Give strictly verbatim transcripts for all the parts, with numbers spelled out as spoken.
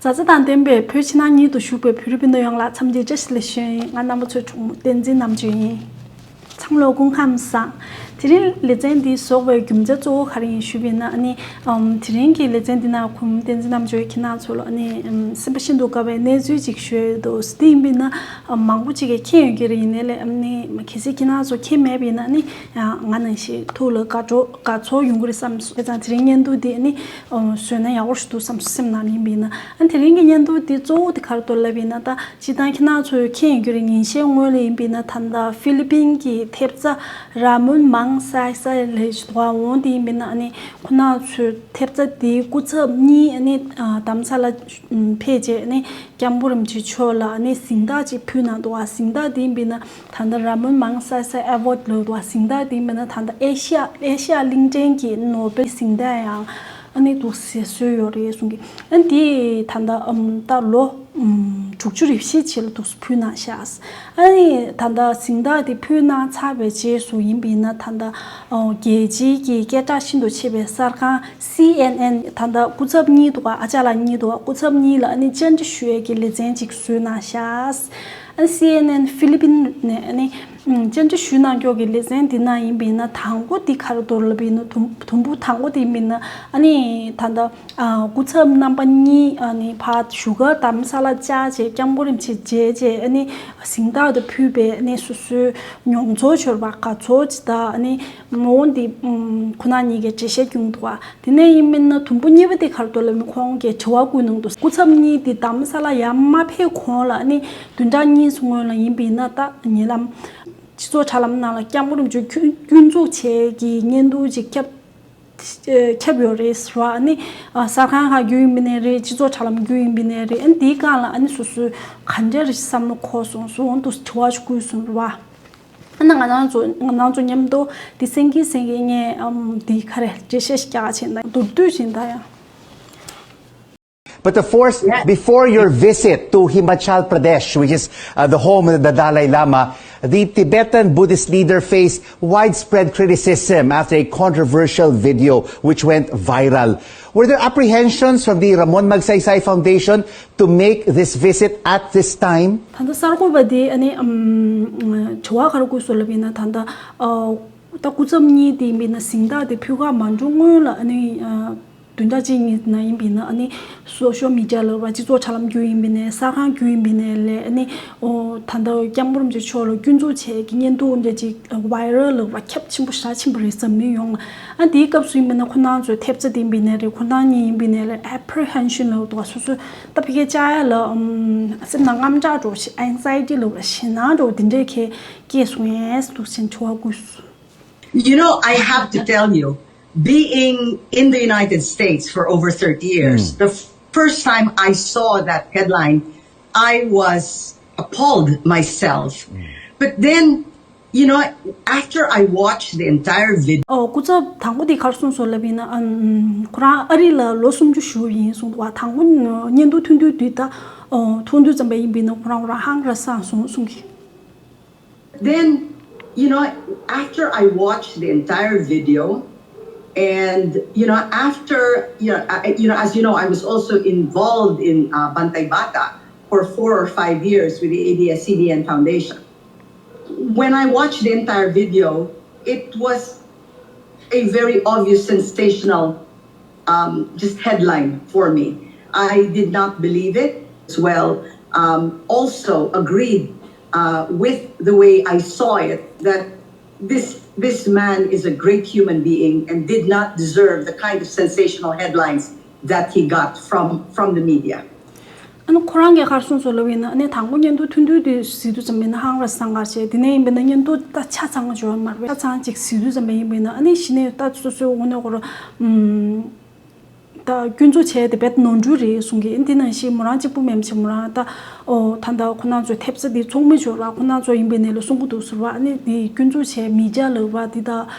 མཛའ་བརྩེ་དང་ལྡན་པའི་བོད་ཕྱི་ནང་གཉིས་སུ་བཞུགས་པའི་བོད་རིགས་སྤུན་ཟླ་ཡོངས་ལ་འཚམས་འདྲི་བཀྲ་ཤིས་བདེ་ལེགས་ཞུ་ཡིན། ང་རྣམ་པ་ཚོའི་གྲོགས་མོ་བསྟན་འཛིན་རྣམ་དཔྱོད་ཡིན། ཚང་མ་ལ་སྐུ་ཁམས་བཟང་། དེ་རིང་ལེ་ཚན་འདི་བཟོ་བའི་རྒྱུ་མཚན་གཙོ་བོ་ག་རེ་ཡིན་ཞུས་པ་ཡིན་ན། ཨ་ནི་ཨམ་དེ་རིང་གི་ལེ་ཚན་འདི་ནང་ཁོང་བསྟན་འཛིན་རྣམ་དཔྱོད་ཁྱེད་རང་ཚོ་ལ་ཨ་ནི་ཨམ་སེམས་པ་ཤིན་ཏུ་དགའ་བའི་གནས་ཚུལ་ཅིག་ཞུ་ཡི་འདུག་དེ་ཡིན་པ་ཡིན་ན་ཨམ་མང་པོ་ཅིག་གིས་མཁྱེན་ཡོད་ཀྱི་རེད། ཡིན་ནའི་ལས་ཨ་ནི་གལ་སྲིད་ཁྱེད་རང་ཚོ་མཁྱེན་མེད་པ་ཡིན་ན་ཨ་ནི་ང་ནང་བཞིན་ཐུགས་ལ་དགའ་སྤྲོ་དགའ་ཚོར་ཡོང་གི་རེད་བསམ་སོང་། བྱས་ཙང་དེ་རིང་བརྙན་ཐུང་འདི་ཨ་ནི་ཨམ་བཟོས་ན་ཡག་པོ་ཞིག་འདུག་བསམ་སོང་། སེམས་ནང་ཡིན་པ་ཡིན་ན། ཨ་ནི་དེ་རིང་གི་བརྙན་ཐུང་འདི་གཙོ་བོ་དེ་ག་རེ་འདུག་ལབ་པ་ཡིན་ན། ད་སྤྱིར་བཏང་ཁྱེད་རང་ཚོས་མཁྱེན་ཡོད་ཀྱི་རེད། ཉིན་ཤས་སྔོན་ལ་ཡིན་པ་ཡིན་ན་ད་ལྟ་ཧྥི་ལི་པིན་གྱི་ཐེབས་རྩ་ར་མོན་མང་སའི་སའི་ལབ་ཅིག་འདུག་འོང་། དེ་ཡིན་པ་ཡིན་ན་ཨ་ནི་ཁོ་རང་ཚོའི་ཐེབས་རྩ་དེའི་སྐུ་ཚབ་གཉིས་ཨ་ནི་ཨ་དྷ་རམ་ས་ལ་ཕེབས་བྱས་ཨ་ནི་སྐྱབས་མགོན་རིན་པོ་ཆེ་མཆོག་ལ་ཨ་ནི་གཟེངས་རྟགས་ཅིག་ཕུལ་གནང་འདུག་ཨ་གཟེངས་རྟགས་དེ་ཡིན་པ་ཡིན་ན་ད་ལྟ་ར་མོན་མང་སའི་སའི་ཨེ་ཝོཌ་ལབ་འདུག་ཨ་གཟེངས་རྟགས་དེ་ཡིན་པ་ཡིན་ན་ད་ལྟ་ཨེ་ཤི་ཡ་ཨེ་ཤི་ཡ་གླིང་ཕྲན་གྱི་ནོ་བེལ་གཟེངས་རྟགས་ཡང་ཨ་ནི་འདུག་ཟེར་སྲོལ་ཡོད་རེད་གསུང་གི། ཨ་ནི་དེ་ད་ལྟ་ཨམ་ད་ལོ་ཨམ་དྲུག་ཅུ་རེ་བཞི་རྗེས་ལ་འདུག་སེ་ཕུལ་གནང་ཤག་ཨ་ནི་ད་ལྟ་གཟེངས་རྟགས་དེ་ཕུལ་གནང་ཚར་བའི་རྗེས་སུ་ཡིན་པ་ཡིན་ན་ད་ལྟ་ཨོ་རྒྱལ་སྤྱིའི་གི་སྐད་གྲགས་ཤིན་ཏུ་ཆེ་བའི་གསར་ཁང་སི་ཨེན་ཨེན། ད་ལྟ་སྐུ་ཚབ་གཉིས་འདུག་ག་ཨ་ཅག་ལགས་གཉིས་འདུག་ག་སྐུ་ཚབ་གཉིས་ལ་ཨ་ནི་བཅར་འདྲི་ཞུ་ཡས་ཀྱི་ལེ་ཚན་ཅིག་བཟོས་གནང་ཤག་ཨ་ནི་སི་ཨེན་ཨེན་ཧྥི་ལི་པིན་ནས་ཨ་ནི་ཨམ་བཅར་འདྲི་ཞུས་གནང་ཀྱོག་གི་ལེ་ཚན་འདི་ནང་ཡིན་པ་ཡིན་ན་དང་པོ་འདི་ག་རེ་འདུག་ལབ་པ་ཡིན་ན་དུམ་དུམ་བུ་དང་པོ་དེ་ཡིན་པ་ཡིན་ན་ཨ་ནི་ད་ལྟ་ཨ་སྐུ་ཚབ་རྣམ་པ་གཉིས་ཨ་ནི་ཕར་བཞུགས་སྒར་རྡ་རམ་ས་ལ་བཅར་བྱས་སྐྱབས་མགོན་རིན་པོ་ཆེ་མཇལ་བྱས་ཨ་ནི་གཟེངས་རྟགས་དེ་ཕུལ་བས་ཨ་ནི་སོ་སོའི་མྱོང་ཚོར་བྱུང་བ་དགའ་ཚོར་ཅིག་དང་ཨ་ནི་འོ་འདི་ཨམ་ཁོ་ན་གཉིས་ཀས་འགྲེལ་བཤད་བསྐྱོན་འདུག་ག་དེ་ནས་ཡིན་པ་ཡིན་ན་དུམ་བུ་གཉིས་པ་དེ་ག་རེ་འདུག་ལབ་ན་ཁོང་གིས་དྲི་བ་བཀོད་གནང་འདུག་སྐུ་ཚབ་གཉིས་དེ་རྡ་རམ་ས་ལ་ཡར་མ་ཕེབས་གོང་ལ་ཨ་ནི་བདུན་ཕྲག་གཉིས་སྔོན་ལ་ཡིན་པ་ཡིན་ན་ད་ཉེ་ལམ་སྤྱི་ཚོགས་དྲ་ལམ་ནང་ལ་སྐྱབས་མགོན་རིན་པོ་ཆེ་སྐྱོན་སྐྱོན་འཛུགས་བྱས་ཀྱི་བརྙན་ཐུང་ཅིག་ཁྱབ་ཁྱབ་ཡོད་རེད་ཟེར་བ། ཨ་ནི་གསར་ཁང་ཁག་བརྒྱུད་ཡིན་པ་ནས་རེད། སྤྱི་ཚོགས་དྲ་ལམ་བརྒྱུད་ཡིན་པ་ནས་རེད། ཨ་ནི་དེའི་སྒང་ལ་ཨ་ནི་སོ་སོའི་ག་འདྲ་རེད་བསམ་བློ་འཁོར་སོང་སོང་འདུག་དྲི་བ་ཞིག་བཀོད་སོང་རེད་བ། ཨ་ནི་ང་རང་ཚོ་ང་རང་ཚོ་མཉམ་དུ་འདི་གསན་གྱིན་གསན་གྱིན་ངས་ཨམ་འདི་ག་རེ་འགྲེལ་བཤད་ཞིག་རྒྱག་བྱས་ན་མདོར་བསྡུས་བཞིན་ད་ཡང་། But of course, yeah, before your visit to Himachal Pradesh, which is uh, the home of the Dalai Lama, the Tibetan Buddhist leader faced widespread criticism after a controversial video which went viral. Were there apprehensions from the Ramon Magsaysay Foundation to make this visit at this time? ད་ལྟ་གསར་འགོད་པ་དེ་ཨ་ནི་ཨམ་དྲི་བ་ག་རེ་བཀོད་སོང་ལབ་ཡིན་ན་ད་ལྟ་ཨ་ད་སྐུ་ཚབ་གཉིས་དེ་ཡིན་པ་ཡིན་ན་གཟེངས་རྟགས་དེ་ཕུལ་ག་མ་འགྲོ་སྔོན་ལ་ཨ་ནི་ཨ་བདུན་ཕྲག་གཅིག་གཉིས་ནང་ཡིན་པ་ཡིན་ན་ཨ་ནི་སོ་ཤལ་མི་ཌི་ཡ་ལབ་ར་སྤྱི་ཚོགས་དྲ་ལམ་བརྒྱུད་ཡིན་པ་ཡིན་ནའི་གསར་ཁང་བརྒྱུད་ཡིན་པ་ཡིན་ནའི་ལས་ཨ་ནི་ཨོ་ད་ལྟ་སྐྱབས་མགོན་རིན་པོ་ཆེ་མཆོག་ལ་སྐྱོན་འཛུགས་བྱས་ཀྱི་བརྙན་ཐུང་འདྲ་ཅིག་བྷའི་རལ་ལབ་ར་ཁྱབ་ཆེན་པོ་ཞེ་དྲག་ཕྱིན་པ་རེད། འཛམ་གླིང་ཡོངས་ལ། ཨ་དེའི་སྐབས་སུ་ཡིན་པ་ཡིན་ན་ཁོ་རང་ཚོའི་ཐེབས་རྩ་དེ་ཡིན་པ་ཡིན་ནའི་རེད། ཁོ་རང་གཉིས་ཡིན་པ་ཡིན་ནའི་ལས་ཨེ་པི་རི་ཧན་ཤན་ལབ་འདུག་ག་སོ་སོའི་ད་ཕ་གིར་བཅར་ཡ་ལ་ཨམ་སེམས་ནང་དངངས་སྐྲག་འདྲ་པོ་ཞིག་ཨེང་ཛའི་ཊི་ལབ་ར་ཞེད་སྣང་འདྲ་པོ་དེ་འདྲས་ཁྱེད་སྐྱེས་སོང་ངས་འདུག་ཟེར་དྲི་བ་བཀོད་སོང་། You know, I have to tell you, being in the United States for over thirty years, the first time I saw that headline, I was appalled myself. But then, you know, after I watched the entire video, ཨོ་སྐུ་ཚབ་དང་པོ་དེ་ག་རེ་གསུངས་སོང་ལབ་ཡིན་ན་ཨམ་ཁོ་རང་ཨ་རི་ལ་ལོ་སུམ་ཅུ་བཞུགས་ཡིན་གསུངས་འདུག་ག་དང་པོ་བརྙན་ཐུང་ཐུང་ཐུང་དུས་ད་ཨོ་མཐོང་དུས་ཙམ་པ་ཡིན་པ་ཡིན་ན་ཁོ་རང་ཁོ་རང་ཧང་ར་སངས་སོང་གསུང་གི། Then, you know, after I watched the entire video, and you know, after you know, I, you know, as you know, I was also involved in uh, Bantay Bata for four or five years with the A B S C D N Foundation. When I watched the entire video, it was a very obvious sensational um, just headline for me. I did not believe it as well. Um, also agreed uh, with the way I saw it that this this man is a great human being and did not deserve the kind of sensational headlines that he got from from the media. ཨ་ནི་ཁོ་རང་གིས་ག་རེ་གསུངས་སོང་ལབ་ཡིན་ན་ཨ་ནི་དང་པོ་བརྙན་ཐུང་ཐུང་ཐུང་དེ་གཟིགས་དུས་ཙམ་པ་ཡིན་ན་ཧང་ར་སངས་ག་བྱས། དེ་ནས་ཡིན་པ་ཡིན་ན་བརྙན་ཐུང་ད་ཆ་ཚང་བརྗོད་མ་རེད་པས། ཆ་ཚང་ཅིག་གཟིགས་དུས་ཙམ་པ་ཡིན་པ་ཡིན་ན་ཨ་ནི་གཞི་ནས་ད་སོ་སོའི་དངོས་གནས་ཁོ་རང་ཨམ་ད་སྐྱོན་འཛུགས་བྱས་དེ་རྦད་ནོར་འཁྲུལ་རེད་གསུང་གི། འདི་ནང་བཞིན་མོ་རང་གཅིག་པུ་མིན་པ་བྱས་མོ་རང་ད་ཨོ་ད་ད་ཁོ་རང་ཚོའི་ཐེབས་རྩ་འདི་ཚོགས་མི་ཚོ་ར་ཁོ་རང་ཚོ་ཡིན་པ་ཡིན་ནའི་ལ་གསུང་གི་འདུག་ཟེར་བ། ཨ་ནི་འདི་སྐྱོན་འཛུགས་བྱས་མི་སྐྱ་ལབ་པ་འདི་ད་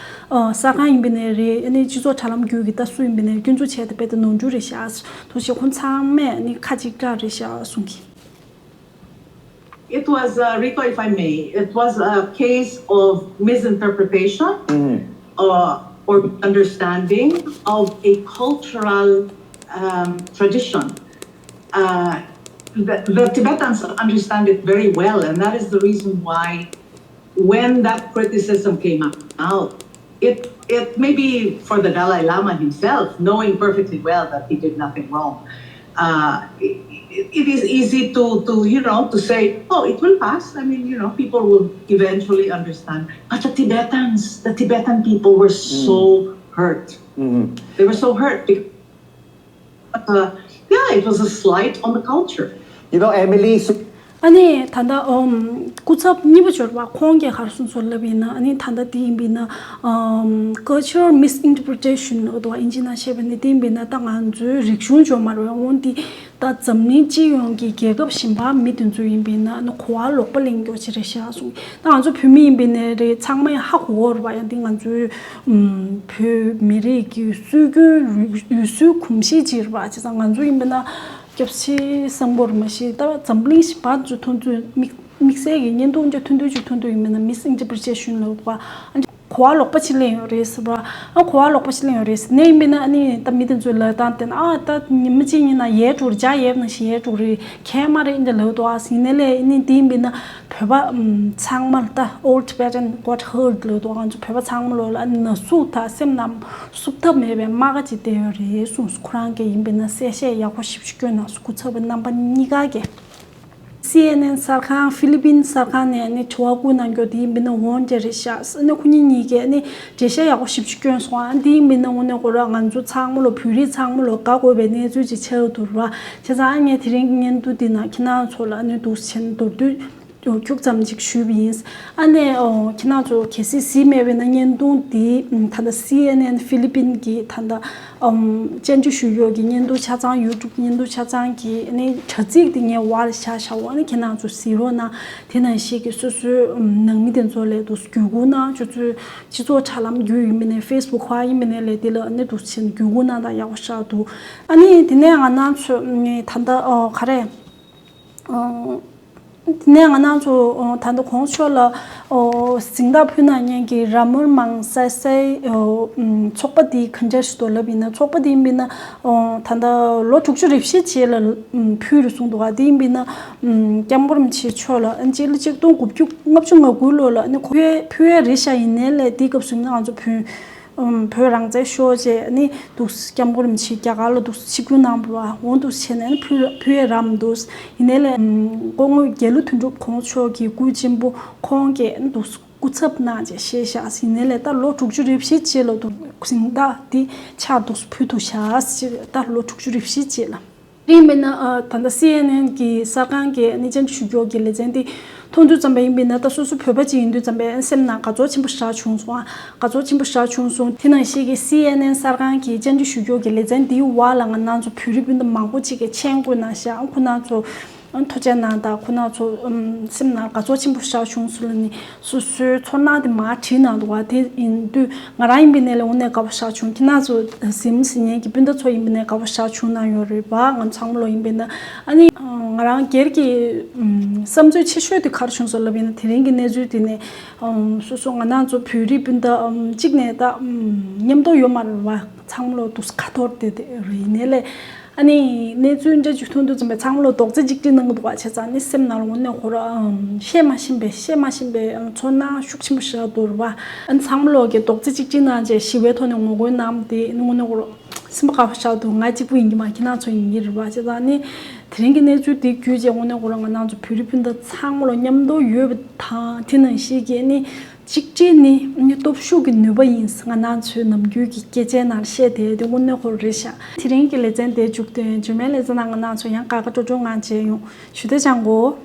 ཨོ་གསར་ཁང་ཡིན་པ་ཡིན་ནའི་རེད། ཨ་ནི་སྤྱི་ཚོགས་དྲ་ལམ་བརྒྱུད་ཀྱི་ད་སུ་ཡིན་པ་ཡིན་ནའི་སྐྱོན་འཛུགས་བྱས་དེ་རྦད་དེ་ནོར་འཁྲུལ་རེད་ཤག་འདུག་སེ་ཁོང་ཚང་མས་ཨ་ནི་ཁ་གཅིག་གྲགས་རེད་ཤག་གསུང་གི། It was, uh, Rito, if I may, it was a case of misinterpretation uh, or understanding of a cultural um, tradition. uh, the, the Tibetans understand it very well, and that is the reason why when that criticism came out, it it may be for the Dalai Lama himself, knowing perfectly well that he did nothing wrong. Uh, it, it is easy to, to, you know, to say, oh, it will pass. I mean, you know, people will eventually understand. But the Tibetans, the Tibetan people were so mm. hurt. Mm-hmm. They were so hurt because, uh, yeah, it was a slight on the culture. You know, Emily, so ཨ་ནི་ད་ལྟ་ཨམ་སྐུ་ཚབ་གཉིས་པ་འབྱོར་བ་ཁོང་གིས་ག་རེ་གསུངས་སོང་ལབ་ཡིན་ན། ཨ་ནི་ད་ལྟ་དེ་ཡིན་པ་ཡིན་ན་ཨམ་cultural misinterpretation ལབ་འདུག་ཨིན་ཇི་ནང་བཤད་པ་ནི་དེ་ཡིན་པ་ཡིན་ན། ད་ང་ཚོའི་རིག་གཞུང་འཇོག་མ་རེད། འོན་ཏེ་ད་འཛམ་གླིང་སྤྱི་ཡོངས་ཀྱི་རྒྱལ་ཁབ་གཞན་པ་མི་དེ་ཚོ་ཡིན་པ་ཡིན་ན་ཨ་ནི་གོ་བ་ལོག་པ་ལེན་རྒྱུ་ཅིག་རེད་ཤག་གསུངས། ད་ང་ཚོ་བོད་མི་ཡིན་པ་ཡིན་ན་རེད། ཚང་མས་ཧ་གོ་གི་རེད་པ། ཡང་དེ་ང་ཚོའི་ཨམ་བོད་མི་རིགས་ཀྱི་སྲོལ་རྒྱུན་ཡུལ་སྲོལ་གོམས་གཤིས་ཅིག་རེད་པ། བྱས་ཙང་ང་ཚོ་ཡིན་པ་ཡིན་ན། སྐྱབས་རྗེ་སམ་བྷོ་ཊ་མ་གཞི་ད་འཛམ་གླིང་ཞིག་བར་དུ་ཐོན་དུས་དམིགས་དམིགས་བསལ་གྱི་བརྙན་ཐུང་ཅིག་ཐོན་དུས་ཅིག་ཐོན་དུས་ཡིན་མིན་ན། མིས་ཨིན་ཊར་པི་རི་ཊེ་ཤན་ལབ་པ། ཨ་གོ་བ་ལོག་པ་ཅིག་ལེན་ཡོད་རེད་ཟེར་བ། ཨ་གོ་བ་ལོག་པ་ཅིག་ལེན་ཡོད་རེད་ཟེར་ནས་ཡིན་མིན་ན། ཨ་ནི་ད་མི་དེ་ཚོའི་ལབ་སྟངས་དེ་ན། ཨ་ད་ཉི་མ་གཅིག་ཡིན་ན་ཡལ་འགྲོ་རེད། འཇའ་ཡལ་བ་ནང་བཞིན་ཡལ་འགྲོ་རེད། གང་ཡང་མ་རེད་འདི་འདྲ་ལབ་འདུག་ཨ་ཟེར་ནས་ལས། ཨ་ནི་དེ་ཡིན་མིན་ན་བོད་པ་ཨམ་ཚང་མ་ད་all Tibetan got hurt ལབ་འདུག་ང་ཚོ་བོད་པ་ཚང་མ་ལོ་ལ་ཨ་ནི་ན་ཟུག་དང་སེམས་ནང་བསུབ་ཐབས་མེད་པའི་རྨ་ཁ་ཅིག་བསྡད་ཡོད་རེད་གསུངས་སོང་། ཁོ་རང་གིས་ཡིན་པས་ན་གསལ་བཤད་ཡག་པོ་ཞེ་པོ་ཅིག་བསྐྱོན་གནང་སོང་། སྐུ་ཚབ་རྣམ་པ་གཉིས་ཀ་གིས། སི་ཨེན་ཨེན་གསར་ཁང་ཧྥི་ལི་པིན་གསར་ཁང་ནས་ནི་དྲི་བ་བསྐུར་གནང་རྒྱུ་དེ་ཡིན་པས་ན་འོན་ཏེ་རེད་ཤག་ཨ་ནི་ཁོ་གཉིས་གཉིས་ཀས་ནི་འགྲེལ་བཤད་ཡག་པོ་ཞེ་པོ་ཅིག་བསྐྱོན་སོང་། ཨ་འདི་ཡིན་པས་ན་དངོས་གནས་ཁོ་རང་ང་ཚོ་ཚང་མ་ལོ་བོད་རིགས་ཚང་མ་ལོ་དགའ་དགོས་པའི་གནས་ཚུལ་ཅིག་ཆགས་འདུག་ར། བྱས་ཙང་ཨ་ངས་དེ་རིང་གི་བརྙན་ཐུང་འདི་ནང་ཁྱེད་རང་ཚོ་ལ་ནི་འདུག་སེ་བྱས་ནས་མདོར་བསྡུས་ཁྱུག་ཙམ་ཅིག་ཞུས་པ་ཡིན། ཨ་ནི་ཨོ་ཁྱེད་རང་ཚོ་གལ་སྲིད་གཟིགས་མེད་པས་ན་བརྙན་ཐུང་འདི་ད་ལྟ་སི་ཨེན་ཨེན་ཧྥི་ལི་པིན་གྱི་ད་ལྟ་ཨམ་བཅར་འདྲི་ཞུ་ཡག་གི་བརྙན་ཐུང་ཆ་ཚང་། ཡུ་ཊུབ་བརྙན་ཐུང་ཆ་ཚང་གི་ནི་དྲ་ཚིགས་དེ་ངས་འོག་ལ་བཞག་བཞག་འོ་ནི་ཁྱེད་རང་ཚོ་གཟིགས་རོགས་གནང་། དེ་ནང་བཞིན་གྱི་སོ་སོའི་ཨམ་ནང་མི་དེ་ཚོ་ལ་འདུག་སེ་བརྒྱུད་སྐུར་གནང་། ཁྱོད་ཚོའི་སྤྱི་ཚོགས་དྲ་ལམ་བརྒྱུད་ཡིན་མིན་ནས། ཕེ་སི་བུག་ཁ་ཡིན་མིན་ནས་ལས་དེ་ལ་ནི་འདུག་སེ་བརྒྱུད་སྐུར་གནང་དང་། ཡག་པོ་ཞེ་དྲག་འདུག་ཨ་ནི་དེ་ནས་ང་རང་ཚོ་ནི་ད་ལྟ་ཨོ་ག་རེ། ཨོ། དེ་ནས་ང་རང་ཚོ་ཨོ་ད་ལྟ་གོང་ཆོས་ལ་ཨོ་གཟེངས་རྟགས་ཕུལ་གནང་མཁན་གྱི་ར་མོན་མང་སའེ་སའེ་ཨོ་ཚོགས་པ་དེ་ག་འདྲ་ཞིག་འདུག་ལབ་ཡིན་ན། ཚོགས་པ་དེ་ཡིན་པས་ན་ཨོ་ད་ལྟ་ལོ་དྲུག་ཅུ་རེ་བཞི་རྗེས་ལ་ཕུལ་རེད་གསུངས་འདུག་ཨ་དེ་ཡིན་པས་ན་སྐྱབས་མགོན་རིན་པོ་ཆེ་མཆོག་ལ་ཨ་སྤྱི་ལོ་ཆིག་སྟོང་དགུ་བརྒྱ་ལྔ་བཅུ་ང་དགུ་ལོ་ལ་ནི་ཁོ་ཕུལ་ཡ་རེད་ཤག་ཡིན་ནའི་ལས་དེའི་སྐབས་སུ་ང་ཚོ་བོད་ཨམ་བོད་རང་བཙན་ཤོར་རྗེས་ནི་འདུག་སྐྱབས་མགོན་རིན་པོ་ཆེ་རྒྱ་གར་ལ་འདུག་ཆིབས་བསྒྱུར་གནང་བ་འོ་འདུག་བྱས་ནས་ནི་ཕུལ་ཕུལ་ཡ་རག་མི་འདུག་ཡིན་ནའི་ལས་ཨམ་སྐུ་ངོ་རྒྱལ་གླུ་དོན་གྲུབ་གོང་མཆོག་གི་སྐུ་གཅེན་པོ་ཁོང་གིས་ནི་འདུག་སྐུ་ཚབ་གནང་བྱས་བཞེས་བཞག་ཡིན་ནའི་ལས་ད་ལོ་དྲུག་ཅུ་རེ་བཞི་རྗེས་ལ་འདུག་གཟེངས་རྟགས་འདི་ཕྱག་འདུག་ཕུལ་ཐུབ་བཞག་ད་ལོ་དྲུག་ཅུ་རེ་བཞི་རྗེས་ལ། དེ་ཡིན་པས་ན་ཨ་ད་ལྟ་སི་ཨེན་ཨེན་གྱི་གསར་ཁང་གིས་ནི་བཅར་འདྲི་ཞུ་རྒྱུ་གི་ལེ་ཚན་དེ་མཐོང་དུས་ཙམ་པ་ཡིན་པས་ན། ད་སོ་སོ་བོད་པ་ཅིག་ཡིན་དུས་ཙམ་པས་སེམས་ནང་དགའ་ཚོར་ཆེན་པོ་ཞེ་དྲག་བྱུང་སོང་། ཨ་དགའ་ཚོར་ཆེན་པོ་ཞེ་དྲག་བྱུང་སོང་། དེ་ནང་བཞིན་གྱི་སི་ཨེན་ཨེན་གསར་ཁང་གིས་བཅར་འདྲི་ཞུ་རྒྱུ་གི་ལེ་ཚན་དེའི་འོག་ལ་ང་རང་ཚོ་བོད་རིགས་སྤུན་ཟླ་མང་པོ་ཅིག་གིས་མཆན་བཀོད་གནང་ཤག་ཁོ་རང་ཚོ་ཐུགས་རྗེ་གནང་དང་། ཁོ་རང་ཚོ་ཨམ་སེམས་ནང་དགའ་ཚོར་ཆེན་པོ་ཞེ་དྲག་བྱུང་སོང་ལབ་ནས་སོ་སོའི་ཚོར་སྣང་དེ་མར་བྲིས་གནང་འདུག་བ། དེ་ཡིན་དུས་ང་རང་ཡིན་པ་ཡིན་ནའི་ལས་དངོས་གནས་དགའ་པོ་ཞེ་དྲག་བྱུང་། ཁྱེད་རང་ཚོ་གཟིགས་མོ་གཟིགས་མཁན་གྱི་སྤུན་ཟླ་ཚོ་ཡིན་པ་ཡིན་ནའི་དགའ་པོ་ཞེ་དྲག་བྱུང་གནང་ཡོད་རེད་པ། ང་ཚང་མ་ལོ་ཡིན་པ་ཡིན་ན། ཨ་ནི་ང་རང་སྒེར་གྱི་ཨམ་བསམ་ཚུལ་ཆེ་ཤོས་དེ་ག་རེ་བྱུང་སོང་ལབ་ཡིན་ན། དེ་རིང་གི་གནས་ཚུལ་དེ་ནས་ཨམ་སོ་སོ་ང་རང་ཚོ་བོད་རིགས་སྤུན་ཟླ་ཨམ་གཅིག་ནས་ད་ཨམ་མཉམ་དུ་ཡོད་མ་རེད་པ། ཚང་མ་ལོ་འདུག་སེ་ཁ་འཐོར་བསྡད་དེ་རེད། ཡིན་ནའི་ལས་ཨ་ནི་གནས་ཚུལ་འདྲ་ཅིག་མཐོང་དུས་ཙམ་པས་ཚང་མ་ལོ་རྡོག་རྩ་གཅིག་སྒྲིལ་གནང་གི་འདུག་བ། བྱས་ཙང་ནི་སེམས་ནང་ལ་དངོས་གནས་ཁོ་རང་བཤད་མ་ཤེས་པའི་བཤད་མ་ཤེས་པའི་ཚོར་སྣང་ཤུགས་ཆེན་པོ་ཞིག་འདུག་རེད་བ། ཨ་ནི་ཚང་མ་ལོ་གི་རྡོག་རྩ་གཅིག་སྒྲིལ་གནང་བྱས་ཞི་བའི་ཐོག་ནས་ངོ་རྒོལ་གནང་བ་དེ་ནི་དངོས་གནས་ཁོ་རང་སེམས་པ་དགའ་པོ་ཞིག་འདུག་ང་གཅིག་པུ་ཡིན་གྱི་མ་རེད། ཁྱེད་རང་ཚོ་ཡིན་གྱི་རེད་བ། བྱས་ཙང་ནི་དེ་རིང་གི་གནས་ཚུལ་དེ་བརྒྱུད་བྱས་དངོས་གནས་ཁོ་རང་ང་རང་ཚོ་བོད་རིགས་སྤུན་ཟླ་ཚང་མ་ལོ་མཉམ་དུ་ཡོད་པ་དང་། དེ་ནང་བཞིན་གྱི་ནི་གཅིག་སྒྲིལ་ནི་ནི་སྟོབས་ཤུགས་ཀྱི་ནུས་པ་ཡིན། ང་རང་ཚོའི་ནམ་རྒྱུན་གྱི་སྐད་ཆའི་ནང་བཤད་དེ་དེ་དངོས་གནས་ཁོ་རེད་ཤག་དེ་རིང་གི་ལེ་ཚན་དེ་མཇུག་སྟོན། རྗེས་མའི་ལེ་ཚན་ནང་ང་རང་ཚོ་ཡང་དགའ་དགའ་སྤྲོ་སྤྲོ་ངང་མཇལ་ཡོང་། ཞུ་བདེ་ཅང་གོ།